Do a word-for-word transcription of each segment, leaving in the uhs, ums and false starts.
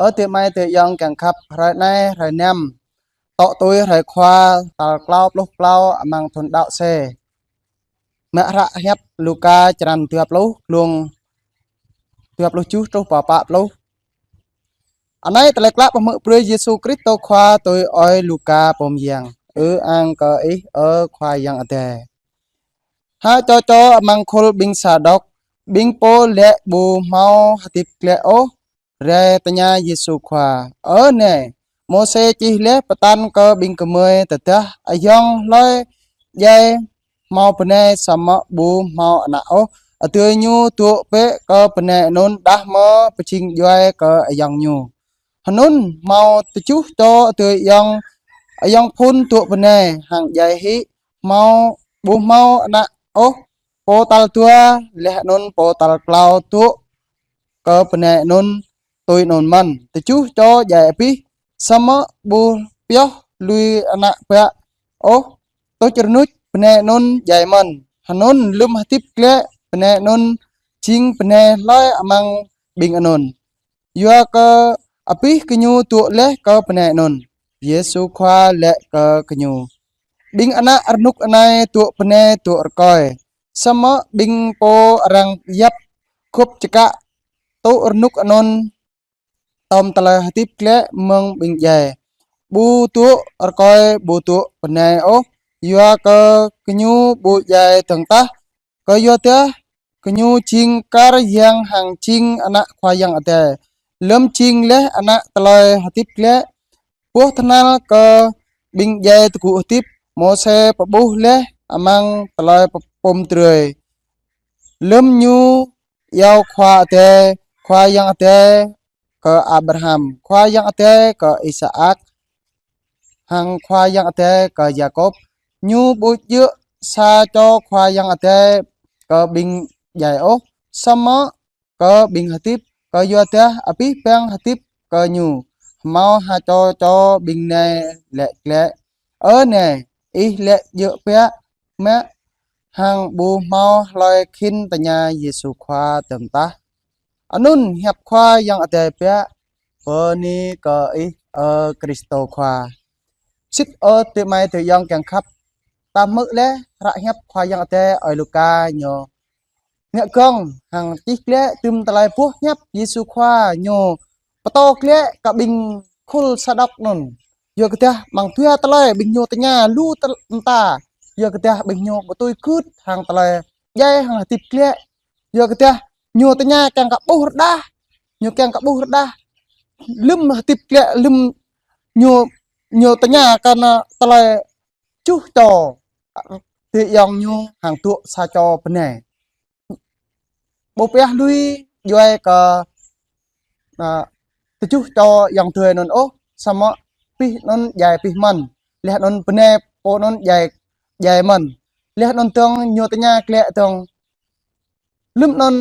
Ơ adơi amai adơi ayŏng kiăng khăp, hrơi anai hrơi năm, tŏ tui hrơi Khua tal klâo pluh klâo amăng thun đăo sĕ. Mă hră hiăp Luka črăn dua pluh, glông dua pluh tơjuh truh pă pluh. Anai tơlơi klă pơhmư̆ brơi Yêsu Kristô Khua tui ơi Luka pô mơyang. Ư-ang kơ Ih, ơ Khua Yang Adai. Ha čô čô amăng khul ƀing Sadok, ƀing pô lĕ ƀu hmâo hơdip glaĭ ôh, rai tơña Yêsu Khua: Ơ Nai, Môsê čih laih pơtă kơ ƀing gơmơi tơdah ayŏng hlơi djai hmâo bơnai samơ̆ ƀu hmâo ană ôh, adơi ñu dŏ bĕ kơ bơnai anŭn đah mơ̆ pơjing djuai kơ ayŏng ñu. Hơnŭn hmâo tơjuh čô adơi ayŏng, ayŏng phŭn dŏ bơnai hăng djai hĭ, hmâo, ƀu hmâo ană ôh. Pô tal dua laih anŭn pô tal klâo dŏ kơ bơnai anŭn tui anŭn mơ̆n. Tơjuh čô djai abih, samơ̆ ƀu pioh lui ană bă ôh, tuč rơnuč bơnai anŭn djai mơ̆n. Hơnŭn lơ̆m hơdip glaĭ, bơnai anŭn jing bơnai hlơi amăng ƀing anŭn, yua kơ abih gơñu dŏ laih kơ bơnai anŭn. Yêsu Khua laĭ kơ gơñu: Ƀing ană rơnŭk anai dŏ bơnai dŏ rơkơi, samơ̆ ƀing pô arăng yap gŏp čơkă tŭ rơnŭk anŭn tơm tơlơi hơdip glaĭ mơ̆ng ƀing djai. Ƀu dŏ rơkơi, ƀu dŏ bơnai ôh, yua kơ gơñu ƀu djai dơ̆ng tah, kơ yua dah gơñu jing kar yang hăng jing ană Khua Yang Adai. Lơ̆m jing laih ană tơlơi hơdip glaĭ, boh tơhnal kơ ƀing djai tơgŭ hơdip, Môsê pơƀuh laih amăng tơlơi pơpŭm drơi, lơ̆m ñu iâu Khua Adai, Khua Yang Adai kơ Abraham, Khua Yang Adai kơ Isaak, hăng Khua Yang Adai kơ Yakôb. Ñu ƀu djơ̆ sa čô Khua Yang Adai kơ ƀing djai ôh, samơ̆ kơ ƀing hơdip, kơ yua dah abih bang hơdip kơ ñu. Hmâo ha čô čô ƀing nai laĭ glaĭ: Ơ Nai, Ih laĭ djơ̆ biă mă. Hăng ƀu hmâo hlơi khĭn tơña Yêsu Khua dơ̆ng tah. Anŭn hiăp Khua Yang Adai biă. Bơni kơ Ih, ơ Kristô Khua. Sĭt ơ adơi amai adơi ayŏng kiăng khăp, ta hmư̆ laih hră hiăp Khua Yang Adai ơi Luka ñu ngă gơ̆ng hăng čih glaĭ tơm tơlơi boh hiăp Yêsu Khua ñu pơtô glaĭ kơ ƀing khul Sadok anŭn. Yua kơ dah amăng dua tơlơi ƀing ñu tơña lu tơ-, mơta. Yua kơ dah ƀing ñu ƀu tui gưt hăng tơlơi djai hăng hơdip glaĭ. Yua kơ dah ñu tơña kiăng kơ ƀuh rơđah, ñu kiăng kơ ƀuh rơđah. Lơ̆m hơdip glaĭ, lơ̆m ñu, ñu tơña kơ ană tơlơi tơjuh čô adơi ayŏng ñu hăng dŏ sa čô bơnai. Ƀu pioh lui djuai kơ, a, tơjuh čô ayŏng adơi anŭn ôh, samơ̆ abih anŭn djai abih mơ̆n. Laih anŭn bơnai pô anŭn djai, djai mơ̆n. Laih anŭn dơ̆ng ñu tơña glaĭ dơ̆ng. Lơ̆m anŭn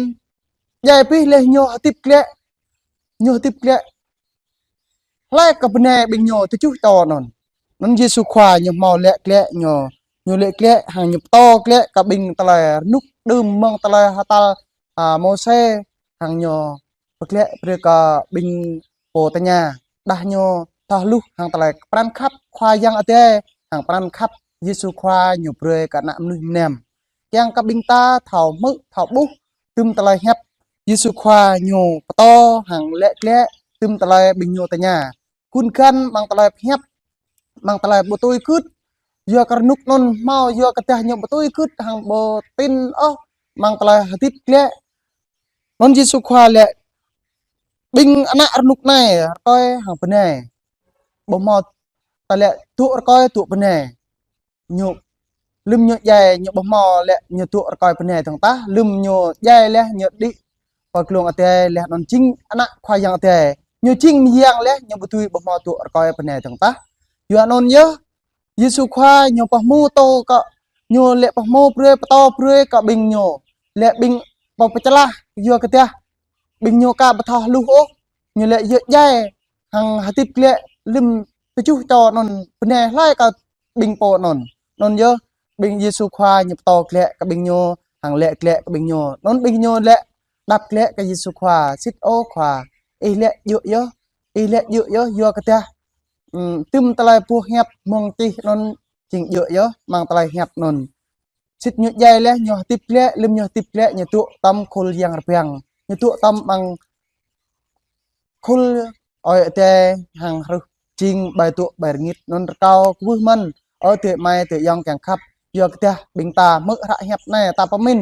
djai abih laih ñu hơdip glaĭ, ñu hơdip glaĭ hlơi kơ bơnai ƀing ñu tơjuh čô anŭn. Anŭn Yêsu Khua ñu hmâo laĭ glaĭ ñu, ñu laĭ glaĭ hăng ñu pơtô glaĭ kơ ƀing tơlơi rơnŭk đưm mơ̆ng tơlơi hơtal, a, Môsê, hăng ñu pơglaĭ brơi kơ ƀing pô tơña, đah ñu thâo hluh hăng tơlơi pran khăp Khua Yang Adai, hăng pran khăp Yêsu Khua ñu brơi kơ ană mơnuih mơnam. Kiăng kơ ƀing ta thâo hmư̆, thâo ƀuh tơm tơlơi hiăp Yêsu Khua ñu pơtô hăng laĭ glaĭ tơm tơlơi ƀing ñu tơña. Gun găn amăng tơlơi hiăp, amăng tơlơi ƀu tui gưt, yua kơ rơnŭk anŭn hmâo, yua kơ dah ñu ƀu tui gưt hăng ƀu tin ôh amăng tơlơi hơdip glaĭ. Anŭn Yêsu Khua laĭ: Ƀing ană rơnŭk anai rơkơi hăng bơnai. Ƀu hmâo tơlơi dŏ rơkơi dŏ bơnai. Ñu, lơ̆m ñu djai, ñu ƀu hmâo laĭ ñu dŏ rơkơi bơnai dơ̆ng tah, lơ̆m ñu djai laih ñu đĭ pơ glông adai laih anŭn jing ană Khua Yang Adai. Ñu jing mơyang laih, ñu ƀu dưi ƀu hmâo dŏ rơkơi bơnai dơ̆ng tah. Yua anŭn yơh, Yêsu Khua ñu pơhmu tô kơ, ñu laĭ pơhmu brơi, pơtô brơi kơ ƀing ñu. Laĭ ƀing pô pơčơlah, yua kơ dah ƀing ñu aka ƀu thâo hluh ôh. Ñu laĭ yua djai hăng hơdip glaĭ lơ̆m tơjuh čô anŭn bơnai hlơi kơ ƀing pô anŭn. Anŭn yơh ƀing Yêsu Khua ñu pơtô glaĭ kơ ƀing ñu, hăng laĭ glaĭ kơ ƀing ñu. Anŭn ƀing ñu laĭ đăp glaĭ kơ Yêsu Khua: Sĭt ơ Khua, Ih laĭ djơ̆ yơh. Ih lĕ djơ̆ yơh, yua kơ tah, ưm, tơm tơlơi pơhiăp mơ̆ng tih anŭn jing djơ̆ yơh, amăng tơlơi hiăp anŭn. Sĭt ñu djai lĕ, ñu hơdip lĕ, lơ̆m ñu hơdip lĕ, ñu dŏ tơm khul yang rơbang. Ñu dŏ tơm amăng khul Ơi Adai hăng hrih jing ƀơi dŏ ƀơi rơngit. Anŭn rơkâo kwưh mơ̆n, ơ adơi amai adơi ayŏng kiăng khăp, yua kơ tah ƀing ta hmư̆ hră hiăp anai ta pơmĭn,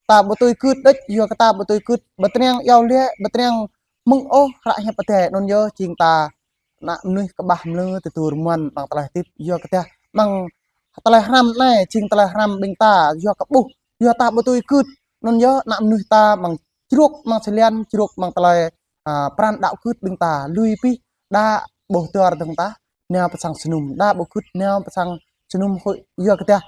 ta ƀu tui gưt đôč, yua kơ ta ƀu tui gưt, ƀu triang iâu laĭ, ƀu triang mơ̆ng ôh hră hiăp Adai anŭn yơh jing ta ană mơnuih kơƀah mlâo tơdu rơmuăn amăng tơlơi hơdip, yua kơ tah amăng tơlơi hrăm anai jing tơlơi hrăm ƀing ta, yua kơ ƀuh, yua ta ƀu tui gưt, anŭn yơh ană mơnuih ta amăng čruk amăng sơlian, čruk amăng tơlơi, a, pran đaŏ gưt ƀing ta lui pih, đa ƀuh dơr dơ̆ng tah, nao pơ sang jơnum, đa ƀu gưt nao pơ sang jơnum huĭ, yua kơ tah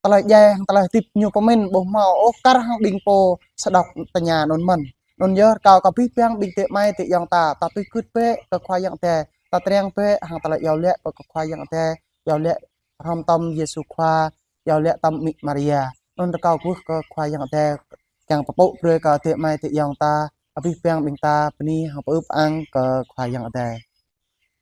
tơlơi djai hăng tơlơi hơdip ñu pơmĭn ƀu hmâo ôh, kar hăng ƀing pô sơđŏk tơña anŭn mơ̆n. Anŭn yơh rơkâo kơ abih bang ƀing adơi amai adơi ayŏng ta, ta tui gưt bĕ kơ Khua Yang Adai, ta triang bĕ hăng tơlơi iâu laĭ kơ Khua Yang Adai, iâu laĭ hrŏm tơm Yêsu Khua, iâu laĭ tơm Amĭ Maria. Anŭn rơkâo kwưh kơ Khua Yang Adai kiăng pơpŭ brơi kơ adơi amai adơi ayŏng ta, abih bang ƀing ta bơni hăng pơư pơang kơ Khua Yang Adai.